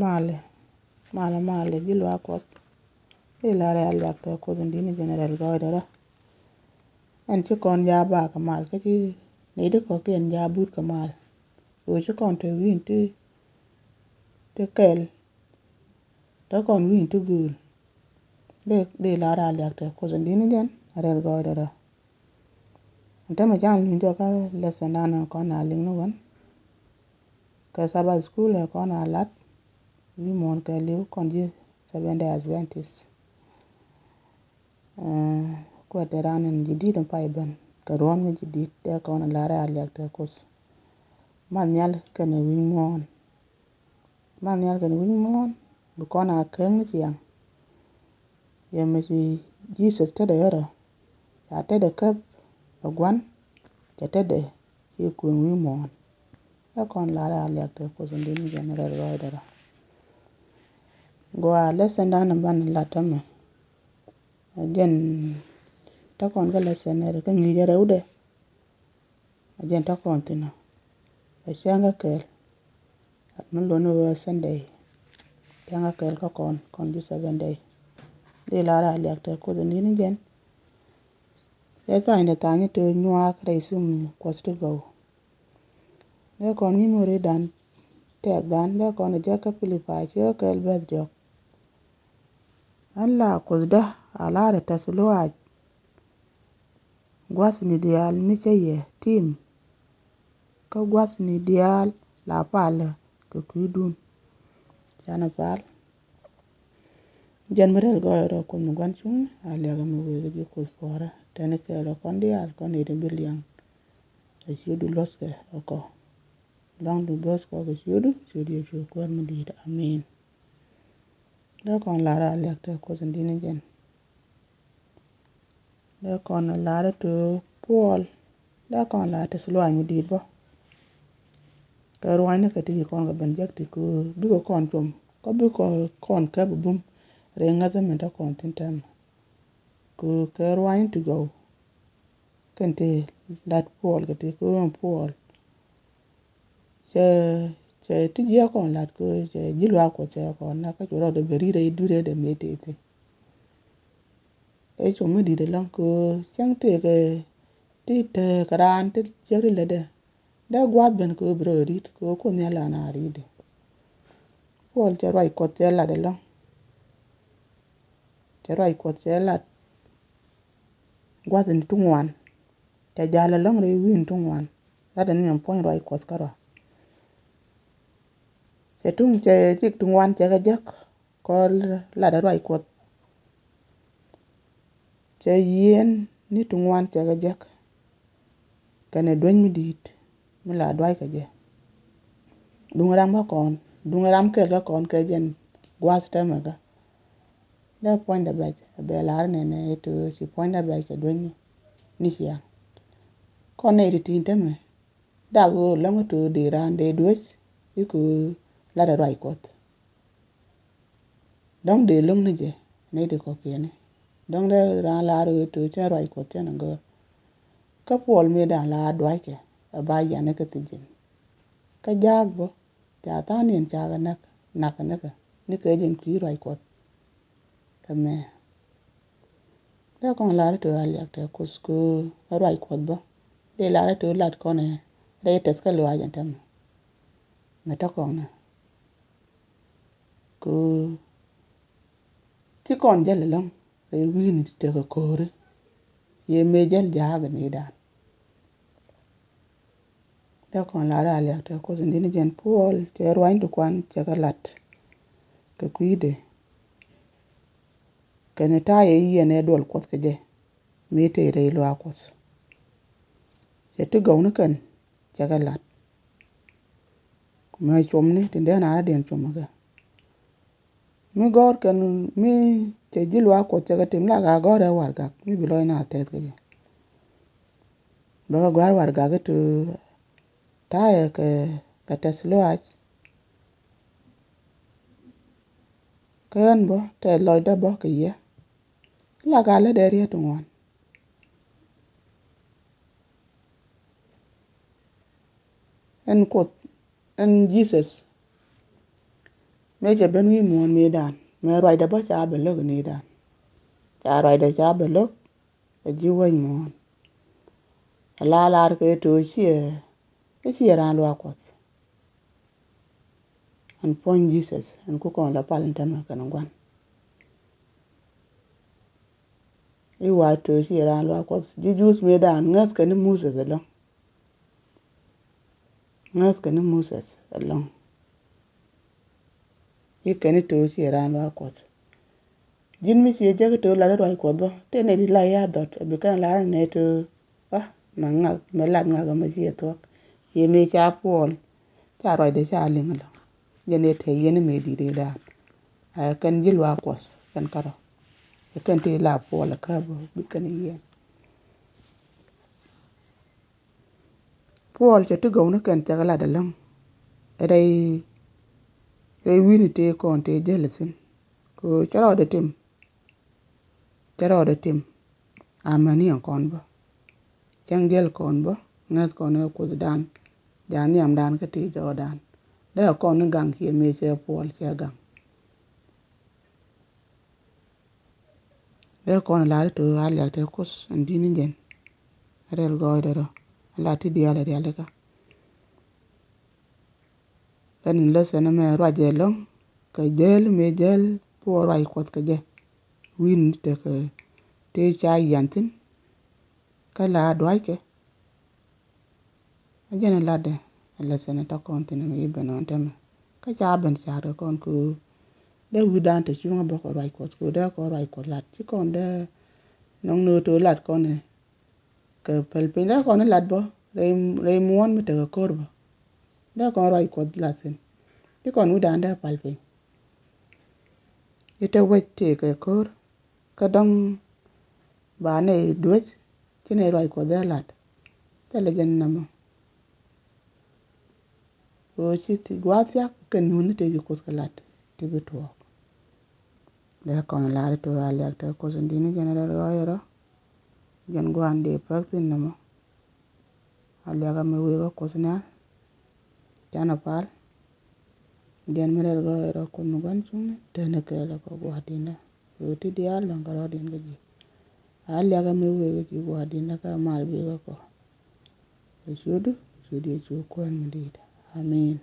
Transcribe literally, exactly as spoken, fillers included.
Malɛ, malɛ, malɛ, ji̱ luaak Kuɔth. Dee lar ɛ a liak tɛ Kuoth in di̱t ni jɛn rɛl gɔɔydɛ rɔ. Ɛn ci kɔn jaa bak kɛ mal kä ci nɛy ti kɔ̱kiɛn jaa but kɛ mal. Ɣöö ci kɔn te wi̱i̱n ti, ti kɛl. Te kɔn wi̱i̱n ti gööl. Dee, dee lar ɛ a liak tɛ Kuoth in di̱t ni jɛn rɛl gɔɔydɛ rɔ. Ɛn tämɛ can luny jɔkä lesson dan kɔn a liŋ ni wän. Kɛ Sabbath school ɛ kɔn a lat. Wi̱i̱ muɔ̱ɔ̱n kɛ li̱w kɔn ji̱ Seventh Day Adventist. Ɛ, kuɛ te ran in ji̱ di̱t in pay ben kɛ ruɔ̱n mi ji̱ di̱t dee kɔn a lar ɛ a liak tɛ Kuoth. Ma nhial kɛnɛ wi̱i̱ muɔ̱ɔ̱n. Ma nhial kɛnɛ wi̱i̱ muɔ̱ɔ̱n bi kɔn a keŋ ni ciaŋ. Yɛ mi ci Jesus tetdɛ ɣärä. Ca tetdɛ käp ɛ gua̱n. Cɛ tetdɛ ci kueŋ wi̱i̱ muɔ̱ɔ̱n. Dee kɔn lar ɛ a liak tɛ Kuoth in di̱t ni jɛn rɛl gɔɔydɛ rɔ. Gɔaa, lesson dan in banɛ lat tämɛ. Ɛ jɛn te kɔn kä lesson ɛ kä ŋi̱i̱cɛ rɛwdɛ. Ɛ jɛn te kɔn thi̱n ɔ. Ɛ cäŋ kä kɛɛl. Ɛ mi luɔ̱n ni ɣöö ɛ Sunday. Cäŋ kä kɛɛl kä kɔn, kɔn ji̱ Seventh Day. Dee lar ɛ a liak tɛ Kuoth in di̱t ni jɛn. Cɛ tha̱a̱ŋdɛ tha̱a̱ŋ ni te nyuaak rɛy thum Kuɔth ti gɔw. Dee kɔn wi̱i̱ muɔ̱ɔ̱n ri̱dan tɛɛk dan dee kɔn a jek kä Pilipai ciökä kɛɛl bɛ̈th diɔ̱k. Ɣän la Kuothdä a lar ɛ tɛ̈th luaac. Gua̱thni diaal mi cä yɛ tim. Kä gua̱thni diaal la palä kɛ kui̱dun. Canɛ pal. Jɛn mi rɛl gɔɔydɛ rɔ Kuoth mi gua̱n cuŋni a liakɛ mi wëë kɛ ji̱ Kuoth puɔ̱ɔ̱rä. Tɛni kɛɛl ɛ kɔn diaal kɔn nɛy ti bi liɛŋ. Ɛ ciötdu luɔ̱thkɛ ɛ kɔ. Luaŋdu bo̱o̱th kɔ kɛ ciötdu, ciöt Yecu Kuäär mi di̱i̱t. Amen. Dee kɔn lar a liak tɛ Kuoth in di̱t ni jɛn. Dee kɔn lar a te Puɔl. Dee kɔn lar tɛ̈th luaac mi di̱i̱t bä. Kɛ ruanyni kɛ ti ci kɔn kɛ ben jek ti kɛ bikɛ kɔn com. Kä bikɛ kɔn käp bum. Rɛy ŋäthä mi te kɔn thi̱n tɛmɛ. Kɛ, kɛ ruanyni ti gɔw. Kɛn ti lat Puɔl kɛ ti kɛ ɣöö Puɔl. Cɛ, cɛ ti jiɛ kɔn lat kɛ cɛ ji̱ luaak Kuɔth cɛ kɔn na kä cu rɔɔdɛ ben ri̱t rɛy dui̱rɛ dɛ mëë tëë thi̱n. Ɛ cu mi di̱t ɛlɔ̱ŋ kɛ cäŋ tëëkɛ ti tëëkɛ raan ti ciek ti lätdɛ. Dee gua̱a̱th ben kɛ bi rɔ ri̱t kɛ Kuoth Nhial an a ri̱tdɛ. Puɔl cɛ ruac Kuɔth cɛ lat ɛlɔ̱ŋ. Cɛ ruac Kuɔth cɛ lat. Gua̱thni ti ŋuan. Cɛ jal ɛlɔ̱ŋ rɛy wi̱i̱ni ti ŋuan. Latdɛ ni ɛn puɔ̱ny ruac Kuɔth kärɔa. Cɛ tuŋ cɛ cik ti ŋuan cɛ kɛ jek. Kɔ latdɛ ruac Kuɔth. Cɛ yieen ni ti ŋuan cɛ kɛ jek. Kɛnɛ dueny mi di̱i̱t mi la duac kɛ jɛ. Duŋ ram kä kɔn, duŋ ram kɛl kä kɔn kɛ jɛn gua̱th tɛmɛ kä. Dee puɔ̱nydɛ bɛc, bɛ lar nɛnɛ ito ci puɔ̱nydɛ bɛc kɛ dueny ni ciaŋ. Kɔn nɛy ti ti̱i̱n tɛmɛ. Dak ɣöö läŋ ito dee raan dee duec i̱ kɛ latdɛ ruac Kuɔth. Dɔ̱ŋ dee lo̱ŋ ni jɛ nɛy ti kɔ̱kiɛni. Dɔ̱ŋ dee raan lar ɣöö to̱ cä ruac Kuɔth cä ni gör. Kä Puɔl mëë da̱ŋ lar duackɛ ɛ ba yian ni kä thi̱ji̱n. Kä jaak bä ca tha̱a̱ŋ niɛn ca kɛ näk, nak kɛ ni kɛ ni kɛ jɛn kui̱ ruac Kuɔth. Kä mɛ dee kɔn lar ito a liak tɛ Kuoth kɛ ruac Kuɔth bä. Dee lar ito lat kɔn ɛ rɛy tɛth kä luac ɛn tɛmɛ. Mɛ tɛ kɔn ɛ kɛ ti kɔn jäl ɛlɔ̱ŋ rɛy wi̱i̱ni ti tekɛ ko̱ri. Ciɛ mëë jäl ja̱a̱k ɛ ni dan. Dee kɔn lar a liak tɛ Kuoth in di̱t ni jɛn Puɔl cɛ ruany ti kuan cɛ kɛ lat kɛ kui̱dɛ. Kɛnɛ ta̱a̱ yɛ yiɛn ɛ duɔl Kuɔth kɛ jɛ. Mëë tëë rɛy luaak Kuɔth cɛ ti gɔw ni kɛn cɛ kɛ lat. Mɛ cuɔmni ti dee naanä diɛn cuɔmɛ kɛ. Mi gɔ̱r kɛn mi cɛ ji̱ luaak Kuɔth cɛ kɛ tim la ka gɔ̱r ɛ warɛgak mi bi lɔc na tɛth kɛ jɛ. Bɛ kɛ gɔ̱r warɛgak i̱ ti ta̱yɛ kɛ, kɛ tɛth luaac. Kä ɣän bä tɛ lɔcdä bä kɛ yɛ. La ka lät dee riet ti ŋuan. Ɛn Kuoth, ɛn Jesus. Mëë cɛ ben wi̱i̱ muɔ̱ɔ̱n mëëdan, mëë ruacdɛ bä ca bɛ lo̱k ini̱dan. Ca ruacdɛ ca bɛ lo̱k ɛ ji̱ wäc muɔ̱ɔ̱n. Ɛ la lar kɛ to̱ ciɛ, ɛ ciɛ raan luaak Kuɔth. Ɛn puɔ̱ny Jesus ɛn ku kɔn la pal in tɛmɛ kɛn gua̱n. I̱ wa to̱ ciɛ raan luaak Kuɔth. Ji̱ Juudh mëëdan ŋäth kɛn ni Moses ɛlɔ̱ŋ. Ŋäth kɛn ni Moses ɛlɔ̱ŋ. I̱ kɛn ni to̱ ciɛ raan luaak Kuɔth. Ji̱n mi ciɛ jek to̱ lat i̱ ruac Kuɔth bä tëë nɛy ti la ya dhɔt ɛ bi kɛn lar nɛy to̱. Wa mɛ ŋak mɛ lat ŋak mɛ ciɛ thuɔ̱k. Yɛ mëë ca Puɔl ca ruacdɛ ca liŋ ɛlɔ̱ŋ. Jɛn i̱ te yɛn i̱ mëë di̱t i̱ daan. Ɛ kɛn ji̱ luaak Kuɔth kɛn kärɔ. Ɛ kɛn ti la Puɔl ɛ kä bä bi kɛn i̱ yɛn. Puɔl cɛ ti gɔw ni kɛn cɛ kɛ lat ɛlɔ̱ŋ. Rɛy rɛy wi̱ni tëë kɔn tëë jäl thi̱n. Kɛ cɛ rɔɔdɛ tim. Cɛ rɔɔdɛ tim. Amäni ɛn kɔn bä. Cäŋ jäl kɔn bä ŋäth kɔn ɛ Kuothdan. Ja̱ nhiamdan kä tëë jɔɔdan. Dee kɔn ni gaŋ kiɛ mëë cɛ Puɔl cɛ gaŋ. Dee kɔn lar ti a liak te Kuoth in di̱t ni jɛn. Rɛl gɔɔydɛ rɔ a lar ti diaal a diaal ti kä. Ɛn in lesson mɛ ruac jɛ lɔ̱ŋ kɛ jäl mëë jäl Puɔl ruac Kuɔth kɛ jɛ. Wi̱n tekɛ tëë ca yian thi̱n kä la duackɛ. A jɛn in latdɛ ɛ lesson in tɔ̱ kɔn thi̱n mi ben ɣän tɛmɛ. Kä ca ben ca̱a̱t kɛ kɔn kɛ ɣöö dee wi̱dan te cuŋä bä kɛ ruac Kuɔth kɛ ɣöö dee kɔn ruac Kuɔth lat ci kɔn dee nɔŋ ni ɣöö te lat kɔn ɛ kɛ päl piny dee kɔn i̱ lat bä rɛy muɔ̱ɔ̱n mi tekɛ ko̱r bä. Dee kɔn ruac Kuɔth lat thi̱n ci kɔn wi̱dan dee päl piny. I̱ te wec tëë kɛ ko̱r kä dɔ̱ŋ ba nɛy duec ci nɛy ruac Kuɔth dee lat. Thilɛ jɛn namɔ. Ɣöö ci gua̱a̱th thia̱k kɛ nuuni tëë ci Kuoth kɛ lat ti bi tuɔɔk. Dee kɔn lar i̱ to̱ a liak te Kuoth in di̱t ni jɛn rɛl gɔɔyɛ rɔ. Jɛn gua̱a̱n dee päk thi̱n namɔ. A liak a mi wëë kä Kuoth nhial. Canɛ pal. Jɛn mi rɛl gɔɔyɛ rɔ Kuoth mi gua̱n cuŋni tɛn kɛɛl kɛ gua̱a̱r di̱n dɛ. Ɣöö ti diaal lɔ̱ŋ kɛ rɔɔdiɛn kä ji̱. A liak a mi wëë kä ji̱ gua̱a̱r di̱n dɛ kä mal bi kä kɔ. Kɛ ciötdu ciöt Yecu Kuäär mi di̱i̱t. Amen.